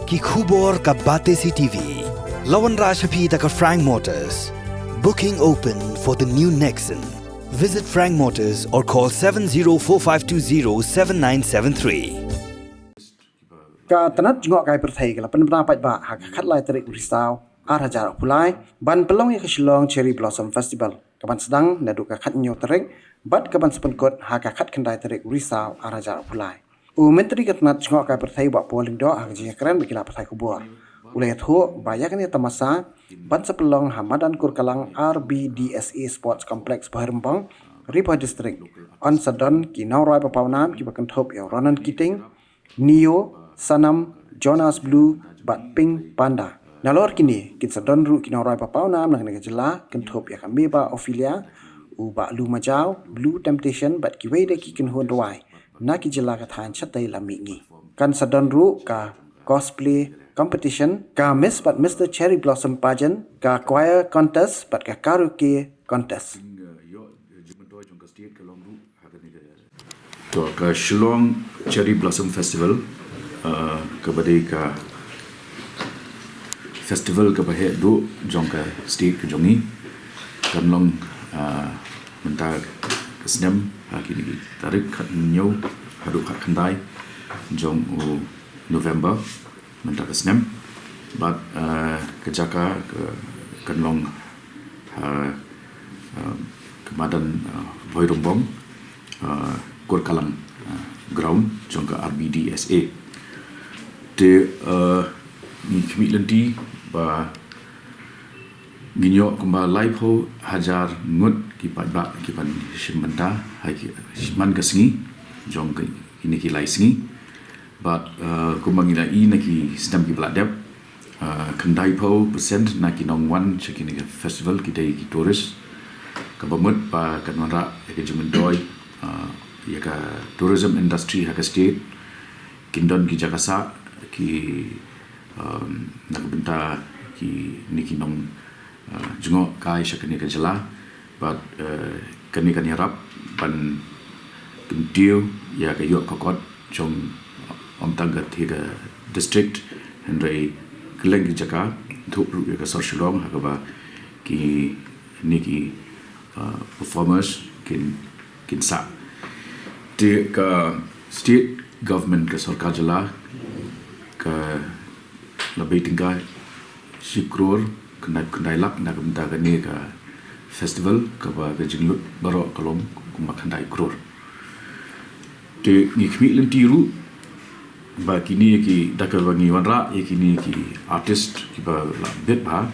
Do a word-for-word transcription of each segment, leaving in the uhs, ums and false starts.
Ki khubor ka Batesi T V. La wanrah sha phi da ka Frank Motors. Booking open for the new Nexon. Visit Frank Motors or call seven zero four five two zero seven nine seven three. Ka tnat jngohkai pyrthei ka la pynbna paidbah ha ka khatlai tarik u Risaw ar hajar arphew lai ban pynlong ïa ka Shillong Cherry Blossom Festival, ka ban sdang naduh ka khathynñiew tarik bad ka ban sa pynkut ha ka khatkhyndai tarik u Risaw ar hajar arphew lai. U Myntri ka tnat jngohkai pyrthei Bah Paul Lyngdoh ha ka jingïakren bad ki lad pathai khubor u la ïathuh ba ïa kane ka tamasa ban sa pynlong ha madan Kurkalang R B D S A Sports Complex, Bhoirymbong, Ri Bhoi District, yn sa don ki nongrwai ba pawnam kiba kynthup ïa u Ronan Keating, Neo, Sanam, Jonas Blue bad Pink Panda. Nalor kine kin sa don ruh ki nongrwai ba pawnam na kane ka jylla kynthup ïa ka Meba Ophelia, u Bah Lu Majaw, Blue Temptation bad kiwei de ki kynhun rwai na ki jylla ka thaiñ shatei la mihngi. Kan sa don ruh ka cosplay competition, ka Miss bad Mister Cherry Blossom Pageant, ka choir contest bad ka karaoke contest. To, ka Shillong Cherry Blossom Festival, uh, kaba dei ka festival kaba heh duh jong ka state ka jong ngi, kan long, uh, mynta ka snem ha kine ki tarik khathynñiew haduh khatkhyndai jong u November mynta ka snem. Bad, uh, ka jaka ka, kan long ha, uh, ka madan, uh, Bhoirymbong, uh, Kurkalang, uh, ground jong ka R B D S A. Te, uh, ngi khmih lynti ba ngin ïoh kumba laiphew hajar ngut ki paidbah ki ban shim bynta ha ki man ka sngi jong kine ki lai sngi. Bad, uh, kumba ngi la i na ki snem kiba la dep, uh, khyndaiphew percent na ki nongwan sha kine ki festival ki dei ki tourist. Kaba mut ba kan wanrah ïa ka jingmyntoi, uh, ïa ka tourism industry ha ka state. Kin don ki jaka sah ki, um, na ka bynta kine ki nong, uh, jngohkai sha kane ka jylla. Bad, uh, kane kan ïarap ban kyntiew ïa ka ïoh ka kot jong, uh, ym tang ka thie ka district, hynrei kylleng ki jaka, thup ruh ïa ka sor Shillong ha kaba kine ki, uh, performers kin, kin sah. Te ka state government, ka sorkar jylla, ka la bei tyngka shi klur khyndai, khyndai lak na ka bynta kane ka festival, kaba ka jinglut baroh ka long kumba khyndai klur. Te ngi khmih lynti ruh ba kine ki, da kaba ngi wanrah ïa kine ki artist kiba la bit bha,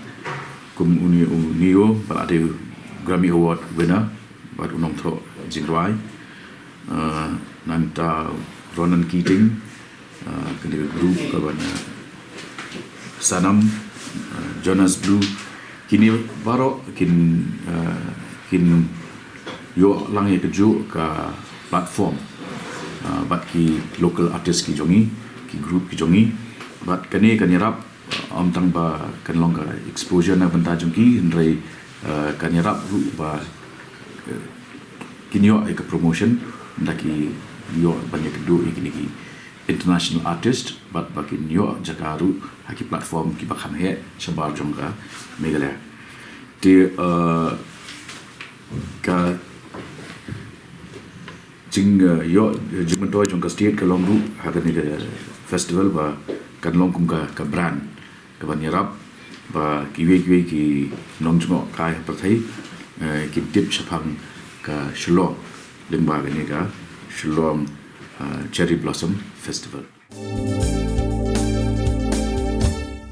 kum une u Neo ba la dei Grammy Award winner bad u nongthoh jingrwai. Uh, nangta Ronan Keating, uh, kane ka group kaba na Sanam, uh, Jonas Blue, kine baroh kin, uh, kin ïoh lang ïa kajuh ka platform, uh, bad ki local artist ki jong ngi, ki group ki jong ngi, bad kane kan ïarap, uh, ym tang ba kan long ka exposure na bynta jong ki, hynrei, uh, kan ïarap ruh ba, uh, kin ïoh ïa ka promotion da ki ïoh ban ïakynduh ïa kine ki international artist, bad ba kin ïoh jaka ruh ha ki platform kiba kham heh shabar jong ka Meghalaya. Te, uh, ka jing, uh, ïoh, uh, jingmyntoi jong ka state ka long ruh ha kane ka festival ba kan long kum ka, ka brand kaban ïarap ba kiwei kiwei ki nongjngohkai ha pyrthei, eh, kin tip shaphang ka Shillong lyngba kane ka Shillong, eh, Cherry Blossom Festival.